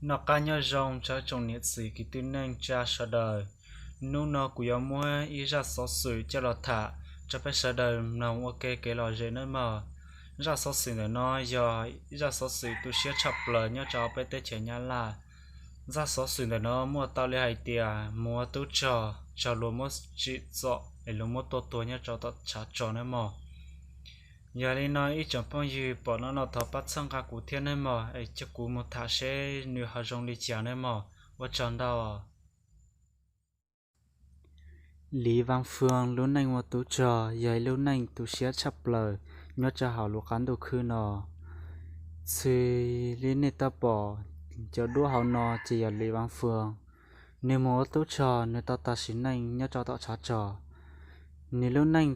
Noj qab nyob zoo tsoom niam txiv kwv tij neej tsa sawv daws. Hnub no kuv yuav muab ib zaj xov xwm coj los tham rau peb sawv daws mloog ua ke kev lom zem nawb mog. Zaj xov xwm ntawm no yog ib zaj xov xwm tu siab tshaj plaws nyob rau peb teb chaws Nyab Laj. Zaj xov xwm ntawm no muaj tau li hais tias muaj tub rog raug luag muab tsim txom es luag muab tua tuag nyob rau tom tshav tso nawb mog. Yog li no ib tsoom phooj ywg pom no no thov pab txhawb nqa kuv thiab nawb mog, es coj kuv mus tham seb nws ho zoo li cas nawb mog. Ua tsaug ntau. Li Vaj Fwj lub neej ua tub rog yog ib lub neej tu siab tshaj plaws nyob rau hauv lub qab ntuj khwb no. Xws li nej tau pom cov duab hauv no ces yog Li Vaj Fwj, nws mus ua tub rog, nws tau tag sim neej nyob rau tom tshav tso. Nws lub neej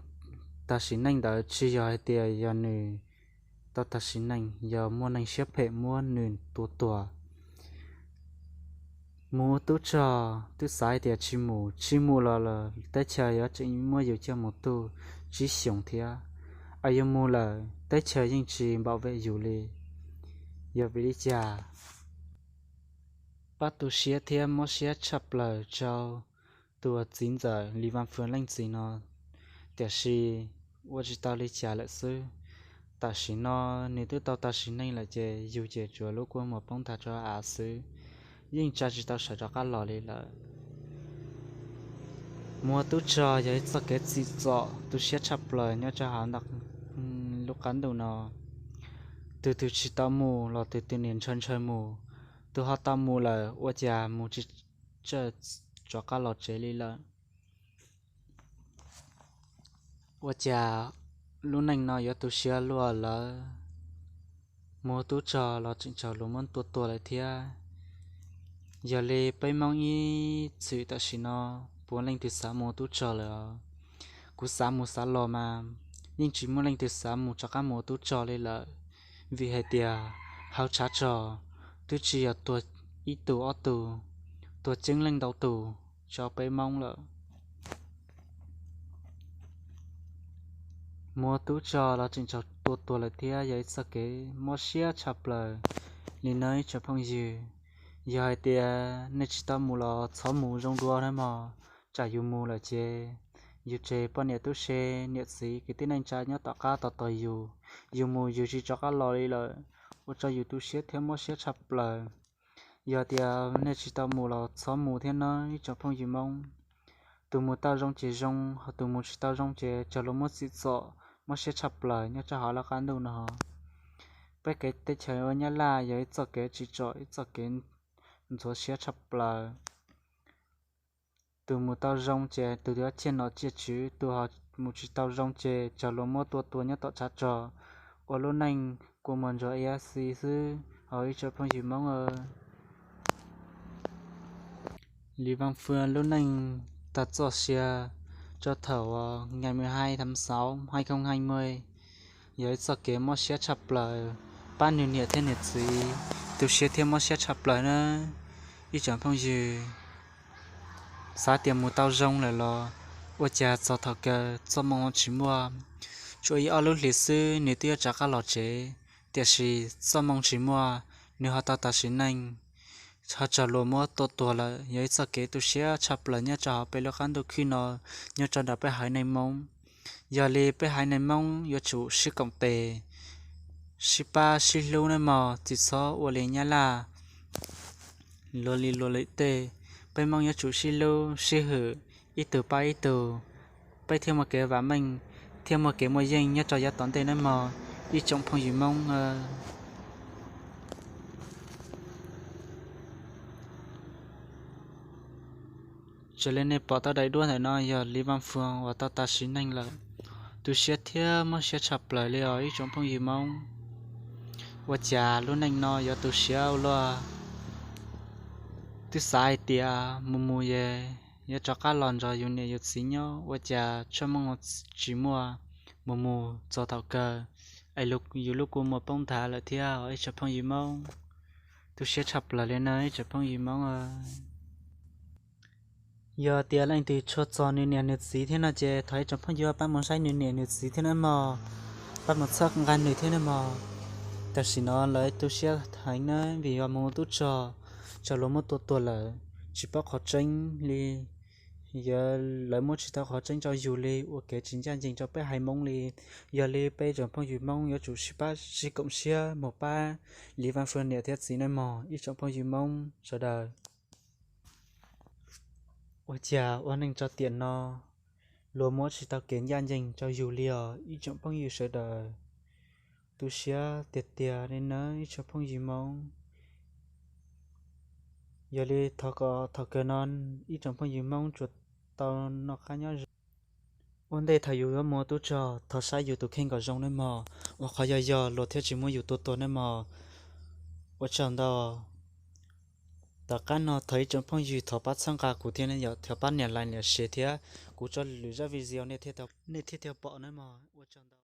tag sim neej ntawd tsis yog hais tias yog nws tau tag sim neej, yog muaj neeg siab phem muab nws tua tuag. Mus ua tub rog twb xav hais tias tsis mus, tsis mus los lawm teb chaws yuav tseem muab yus coj mus tu tsib xyoos thiab. Yus mus lawm teb chaws yeej tsis npam vem yus li. Yog vim li cas? Pab tu siab thiab mob siab tshaj plaws rau tus txiv ntxawm Li Vaj Fwj leej txiv no, tiam sis ua tsis tau li cas lawm xwb. Tam sim no nws twb tau tag sim neej lawm ces yus ces tsuas lub kua muag poob nthav rau av xwb, yeej tsa tsis tau sawv rov qab los li lawm. Mus ua tub rog yog ib txoj kev tsim txom tu siab tshaj plaws nyob rau hauv ntawm lub qab ntuj no. Tus twg tsis tau mus los tus twg niaj ntshaw ntshaw mus, tus ho tau mus lawm ua cas mus tsis txawj rov qab los tsev li lawm. Ua cas lub neej no yuav tu siab luaj lawm, mus ua tub rog los tseem raug luag muab tua tuag lawm thiab. Yog li peb Hmoob ib txwm tam sim no puav leej twg xav mus ua tub rog lawm. Kuv xav mus xav los mas yeej tsis muaj leej twg xav mus rov qab mus ua tub rog li lawm, vim hais tias hauv tshav rog twb tsis yog tuag ib tug ob tug, tuag ceeb leej ntau tus rau peb Hmoob lawm. Mus ua tub rog los tseem raug tua tuag lawm thiab, yog ib txoj kev mob siab tshaj plaws li no ib tsoom phooj ywg. Yog hais tias nej tsis tau mus los txhob mus zoo dua nawb mog, tsam yus mus lawm ces yus tseg poj niam tub se, niam txiv kwv tij neej tsa nyob tom qab tos tos yus, yus mus yus tsis rov qab los li lawm, ua rau yus tu siab thiab mob siab tshaj plaws. Yog tias nej tsis tau mus los txhob mus thiab nawb ib tsoom phooj ywg Hmoob. Tus mus tau zoo ces zoo, ho tus mus tsis tau zoo ces raug luag muab tsim txom mob siab tshaj plaws nyob rau hauv lub qab ntuj no. Peb kev teb chaws ua Nyab Laj yog ib txoj kev tsim txom, ib txoj kev ntxhov siab tshaj plaws. Tus mus tau zoo ces tus yuav ciaj nom ciaj tswv, tus ho mus tsis tau zoo ces raug luag muab tua tuag nyob tom tshav rog, ua lub neej kua muag ntsuag iab xi xwb os ib tsoom phooj ywg Hmoob. Li Vaj Fwj lub neej tag txoj sia rau thaum uas ngày mười hai tháng sáu hai không hai mươi, yog ib txoj kev mob siab tshaj plaws, pab nws niam thiab nws txiv tu siab thiab mob siab tshaj plaws nawb ib tsoom phooj ywg. Xav tias mus tau zoo lawm los ua cas txog thaum kawg txoj moo tsis muaj. Tshuav ib ob lub hlis xwb nws twb yuav rov qab los tsev, tiam sis txoj moo tsis muaj, nws ho tau tas sim neej, ho raug luag muab tua tuag lawm. Yog ib txoj kev tu siab tshaj plaws nyob rau hauv peb lub qab ntuj khwb no, nyob rau ntawm peb haiv neeg Hmoob. Yog li peb haiv neeg Hmoob yuav tsum sib koom tes, sib pab sib hlub nawb mog, tsis txhob ua li Nyab Laj luag li luag lwm tej. Peb Hmoob yuav tsum sib hlub sib hwm, ib tug pab ib tug, peb thiaj muaj kev vam meej, thiaj muaj kev muaj yeej nyob rau yav tom ntej nawb mog ib tsoom phooj ywg Hmoob. Raws li nej pom tau daim duab ntawm no yog Li Vaj Fwj uas tau tas sim neej lawm. Tu siab thiab mob siab tshaj plaws li os ib tsoom phooj ywg Hmoob. Ua cas lub neej no yuav tu siab ua luaj. Twb xav hais tias mus mus es yuav rov qab los nrog yus niam yus txiv nyob, ua cas txoj moo tsis muaj, mus mus txog thaum kawg es yus lub kua muag poob nthav lawm thiab os ib tsoom phooj ywg Hmoob. Tu siab tshaj plaws li no ib tsoom phooj ywg Hmoob. Yog tias leej twg tshua txog nws niam nws txiv thiab no ces thov ib tsoom phooj ywg pab mus saib nws niam nws txiv thiab nawb mog, pab mus txhawb nqa nws thiab nawb mog. Tam sim no lawv tu siab heev nawb vim yog mus ua tub rog, tsav luag muab tua tuag lawm, tsis paub qhov tseeb li. Yog lawv muab tsis tau qhov tseeb rau yus li, ua kev tsis ncaj ncees rau peb haiv Hmoob li. Yog li peb tsoom phooj ywg Hmoob yuav tsum sib pab sib koom siab mus pab Lis Vaj Fwj niam thiab txiv nawb mog ib tsoom phooj ywg Hmoob sawv daws. Ua cas ua neej tso tiam no, luag muab tsis tau kev ncaj ncees rau yus li os ib tsoom phooj ywg sawv daws. Tu siab tiag tiag li nawb ib tsoom phooj ywg Hmoob. Yog li thov kom thaum kawg no ib tsoom phooj ywg Hmoob tsuas tau noj qab nyob zoo. Ua ntej thaum yus yuav mus tub rog thov saib yus tus kheej kom zoo nawb mog, ua qhov yog yog luag thiaj tsis muab yus tua tuag nawb mog. Ua tsaug ntau. Tom qab no thov ib tsoom phooj ywg thov pab txhawb nqa kuv thiab, yog thov pab nias like nias share thiab, kuv tso lwm zaj video nej thiaj tau pom nawb mog. Ua tsaug ntau.